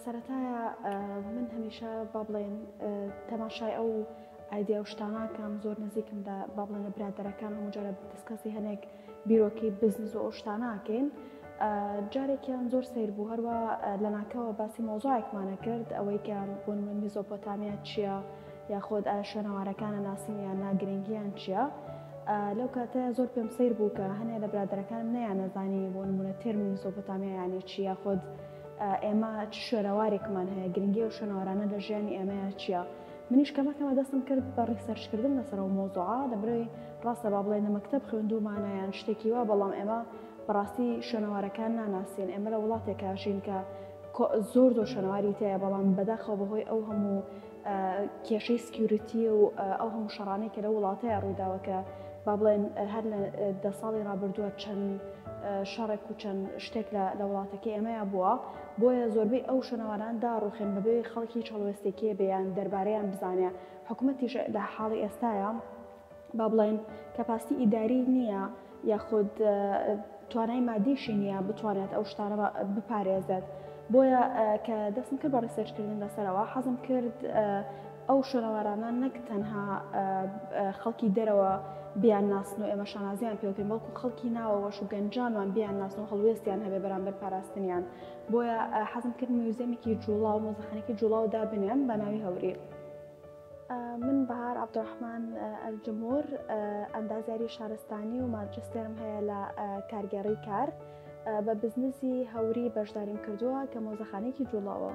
سەرەتایە من هەمیشە با بڵێن تەماشای ئەو ئایدیا و شتاناکەم زۆر نزیکم لە با بڵێن لە برادەرەکان هەموو جارە discuss ی هەنێک بیرۆکەی بزنس و ئەو شتاناکەین جارێکیان زۆر سەیر بوو هەروە لەناکەوە باسی مۆزایەکمانە کرد ئەوەی کە بۆ نمونە میزۆپۆتامیا چییە یاخود ئایا شوێنەوارەکانە ناسین یان نا گرنگیان چییە؟ لەو کاتە زۆر پێم سەیر بوو کە هەنێ لە برادەرەکانم نەیانەزانی بۆ نمونە تێرمی میزۆپۆتامیا یانی چی یاخود ئێمە چ شوێنەوارێکمان هەیە گرنگی ئەو شوێنەوارانە لە ژیانی ئێمەیە چییە؟ منیش کەمە کەمە دەستم کرد بە research کردن لەسەر ئەو مۆزوعە لەبەرئەوەی ڕاستە با بڵێن لە مەکتەب خوێندوومانە یان شتێکی وا بەڵام ئێمە بەڕاستی شوێنەوارەکان ناناسین ئێمە لە وڵاتێکا ژین کە زۆر زۆر شوێنەواری تایە بەڵام بەداخەوە بەهۆی ئەو هەموو کێشەی security و ئەو هەموو شەڕانەی کە لە وڵاتەیە ڕوویداوە کە با بڵێن هەر لە دە ساڵی ڕابردووە چەند شەڕێک و چەند شتێک لە وڵاتەکەی ئێمەیا بووە بۆیە زۆربەی ئەو شوێنەواران داڕوخێن بەبێ خەڵک هیچ هەڵوێستێکی هەبێ یان دەربارەیان بزانێ حکومەتیش لە حاڵی ئێستایا با بڵێن capacity ئیداری نییە یاخود توانای مادیشی نییە بتوانێت ئەو شتانە بپارێزێت بۆیە کە دەستم کرد بە research کردن لەسەرەوە حەزم کرد ئەو شوێنەوارانە نەک تەنها خەڵکی دەرەوە بیان ناسن و ئێمە شانازیان پێوکەین بەڵکو خەڵکی ناوەوەش و گەنجانمان بیان ناسن و هەڵوێستیان هەبێ بەرامبەر پاراستنیان بۆیە حەزم کرد museum ێکی جوڵاو مۆزەخانێکی جوڵاو دابنێم بە ناوی هەوری. من بەهار عەبدولڕەحمان ئەلجمهور ئەندازیاری شارستانی و ماجستێرم هەیە لە کارگێڕی کار بە بزنسی هەوری بەشداریم کردووە کە مۆزەخانەیەکی جوڵاوە.